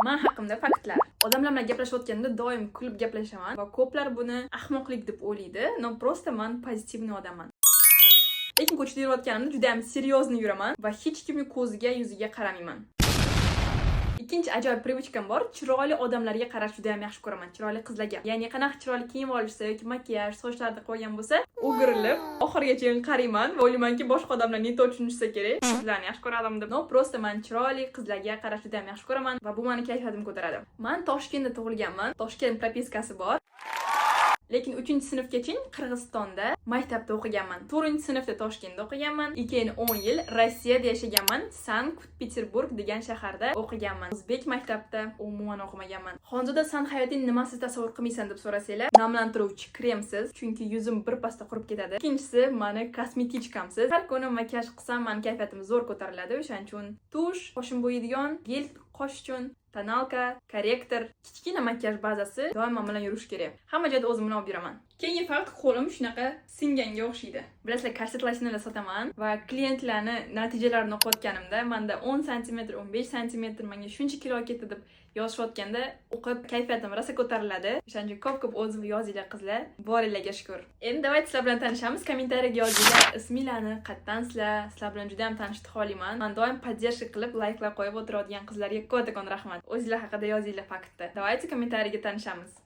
Man haqimda faktlar. Odamlar bilan gaplashayotganda doim kulib gaplashaman va ko'plar buni ahmoqlik deb o'ylaydi, но просто man позитивный odamman. Lekin ko'chada yurayotganimda juda ham серьезный yuraman va hech kimni ko'ziga, yuziga qaramayman. Ikkinchi ajoyib привычка m bor. Chiroyli odamlarga qarash juda ham yaxshi ko'raman, chiroyli qizlarga. Ya'ni qanaqa chiroyli kiyim olishsa yoki makiyaj, sochlarni qo'ygan bo'lsa, o'girilib oxirigacha qarayman va o'ylaymanki, boshqa odamlar не то tushunishsa kerak. Qizlarni yaxshi ko'radim deb. Но просто man chiroyli qizlarga qarashni juda ham yaxshi ko'raman va bu mani kayfiyatimni ko'taradi. Man Toshkentda tug'ilganman. Toshkent прописка si bor. Lekin 3-sinfgacha Qirg'izistonda maktabda o'qiganman. 4-sinfda Toshkentda o'qiganman. И keyin 10 yil Rossiyada yashaganman. Sankt-Peterburg degan shaharda o'qiganman. O'zbek maktabda umuman o'qimaganman. Xonzoda, san hayotingni nimasiz tasavvur qilmaysan deb so'rasanglar, namlantiruvchi kremsiz, chunki yuzim bir pasda qurib ketadi. Ikkinchisi, mani косметичка msiz. Har kuni makiyaj qilsam, mani kayfiyatim zo'r ko'tariladi. O'shaning uchun тушь, qoshim bo'yaydigan, gel qosh uchun, тоналка, корректор, kichkina makiyaj bazasi doim men bilan yurishi kerak. Hamma joyda o'zim bilan olib yuraman. Keyingi fakt: qo'lim shunaqa singanga o'xshaydi. Bilasizlar, korset lashinalar sotaman va klientlarni natijalarini o'qiyotganimda, manda 10 sm, 15 sm, menga shuncha kilo ketdi deb yozishayotganda, o'qib kayfiyatim rosa ko'tariladi. O'shaning uchun ko'p-ko'p отзыв yozinglar, qizlar. Boringlarga shukur. Endi давайте sizlar bilan tanishamiz. Kommentariyaga yozinglar isminglarni, qayerdansizlar. Sizlar bilan juda ham tanishishni xohlayman. Man doim поддержка qilib, layklar qo'yib o'tiradigan qizlarga kattakon rahmat. O'zinglar haqida yozinglar faktda. Давайте kommentariyaga tanishamiz.